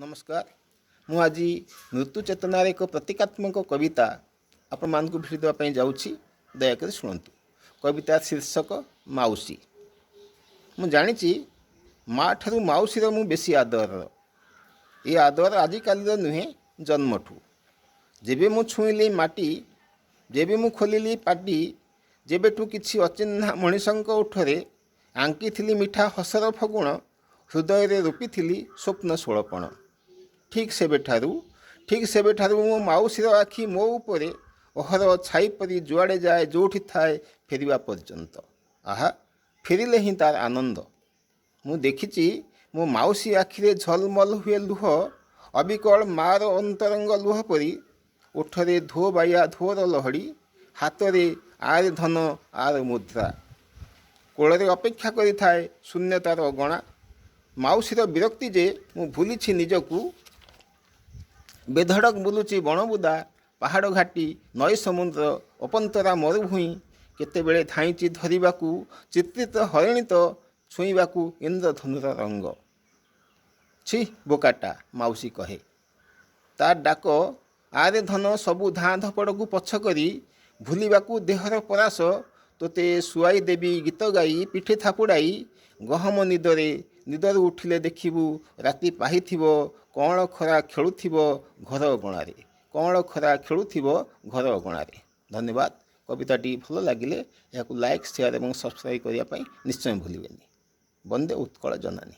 ନମସ୍କାର। ମୁଁ ଆଜି ମୃତ୍ୟୁ ଚେତନାର ଏକ ପ୍ରତୀକାତ୍ମକ କବିତା ଆପଣମାନଙ୍କୁ ଭେଟି ଦେବା ପାଇଁ ଯାଉଛି। ଦୟାକରି ଶୁଣନ୍ତୁ। କବିତା ଶୀର୍ଷକ ମାଉସୀ। ମୁଁ ଜାଣିଛି, ମା ଠାରୁ ମାଉସୀର ମୁଁ ବେଶୀ ଆଦରର। ଏ ଆଦର ଆଜିକାଲିର ନୁହେଁ, ଜନ୍ମଠୁ। ଯେବେ ମୁଁ ଛୁଇଁଲି ମାଟି, ଯେବେ ମୁଁ ଖୋଲିଲି ପାଟି, ଯେବେଠୁ କିଛି ଅଚିହ୍ନା ମଣିଷଙ୍କ ଓଠରେ ଆଙ୍କିଥିଲି ମିଠା ହସର ଫଗୁଣ, ହୃଦୟରେ ରୋପିଥିଲି ସ୍ୱପ୍ନ ଷୋଳପଣ, ଠିକ୍ ସେବେଠାରୁ ମୋ ମାଉସୀର ଆଖି ମୋ ଉପରେ ଅହରହ ଛାଇ ପରି ଯୁଆଡ଼େ ଯାଏ, ଯେଉଁଠି ଥାଏ, ଫେରିବା ପର୍ଯ୍ୟନ୍ତ। ଆହା, ଫେରିଲେ ହିଁ ତାର ଆନନ୍ଦ। ମୁଁ ଦେଖିଛି, ମୋ ମାଉସୀ ଆଖିରେ ଝଲମଲ ହୁଏ ଲୁହ, ଅବିକଳ ମାର ଅନ୍ତରଙ୍ଗ ଲୁହ ପରି। ଓଠରେ ଧୋ ବାଇଆ ଧୋର ଲହଡ଼ି, ହାତରେ ଆରେ ଧନ ଆର ମୁଦ୍ରା। କୋଳରେ ଅପେକ୍ଷା କରିଥାଏ ଶୂନ୍ୟତାର ଅଗଣା। ମାଉସୀର ବିରକ୍ତି ଯେ ମୁଁ ଭୁଲିଛି ନିଜକୁ, ବେଧଡ଼କ ବୁଲୁଛି ବଣବୁଦା, ପାହାଡ଼ ଘାଟି, ନଈ ସମୁଦ୍ର, ଅପନ୍ତରା ମରୁଭୂଇଁ। କେତେବେଳେ ଧାଇଁଛି ଧରିବାକୁ ଚିତ୍ରିତ ହରିଣୀ ତ ଛୁଇଁବାକୁ ଇନ୍ଦ୍ରଧନୁର ରଙ୍ଗ। ଛି, ବୋକାଟା, ମାଉସୀ କହେ। ତାର ଡାକ ଆରେ ଧନ ସବୁ ଧାଁ ଧପଡ଼କୁ ପଛ କରି ଭୁଲିବାକୁ ଦେହର ପରାସ। ତୋତେ ଶୁଆଇ ଦେବି ଗୀତ ଗାଇ, ପିଠି ଥାପୁଡ଼ାଇ ଗହମ ନିଦରେ। ନିଦରୁ ଉଠିଲେ ଦେଖିବୁ ରାତି ପାହିଥିବ, କଅଁଳ ଖରା ଖେଳୁଥିବ ଘର ଅଗଣାରେ, କଅଁଳ ଖରା ଖେଳୁଥିବ ଘର ଅଗଣାରେ। ଧନ୍ୟବାଦ। କବିତାଟି ଭଲ ଲାଗିଲେ ଏହାକୁ ଲାଇକ୍, ସେୟାର ଏବଂ ସବସ୍କ୍ରାଇବ୍ କରିବା ପାଇଁ ନିଶ୍ଚୟ ଭୁଲିବେନି। ବନ୍ଦେ ଉତ୍କଳ ଜନନୀ।